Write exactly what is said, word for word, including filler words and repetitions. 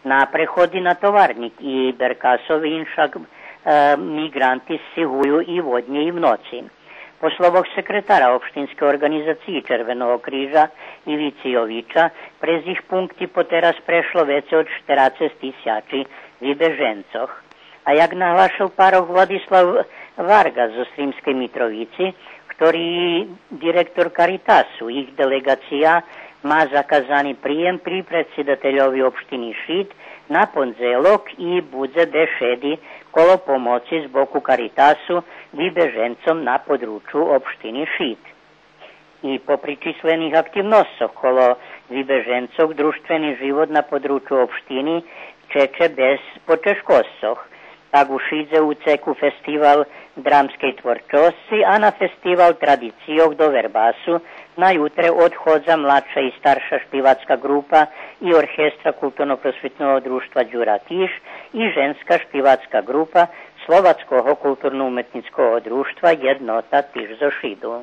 На преходи на Товарнїк и Беркасови иншак, е, миґранти сцигую и во днє и в ноци. По словох секретара Општинскей орґанизациї Червеного крижа Ивици Йовича, през їх пункти потераз прешло вецей од штерацец тисячи вибеженцох. А як наглашел парох Владислав Варґа зоз Сримскей Митровици, хтори директор Каритасу, їх делеґация ма заказани приєм при предсидательови општини Шид на пондзелок и будзе бешеди коло помоци з боку Каритасу вибеженцом на подручу општини Шид. И попри числених активносцох коло вибеженцох, дружтвени живот на подручу општини чече без почежкосцох. Так у Шидзе у цеку фестивал драмскей творчосци, а на фестивал традицийох до Вербасу на ютре одходза младша и старша шпивацка ґрупа и оркестра Културно-просвитного дружтва Дюра Тиш и женска шпивацка ґрупа Словацкого културно-уметнїцкого дружтва Єднота тиж зо Шиду.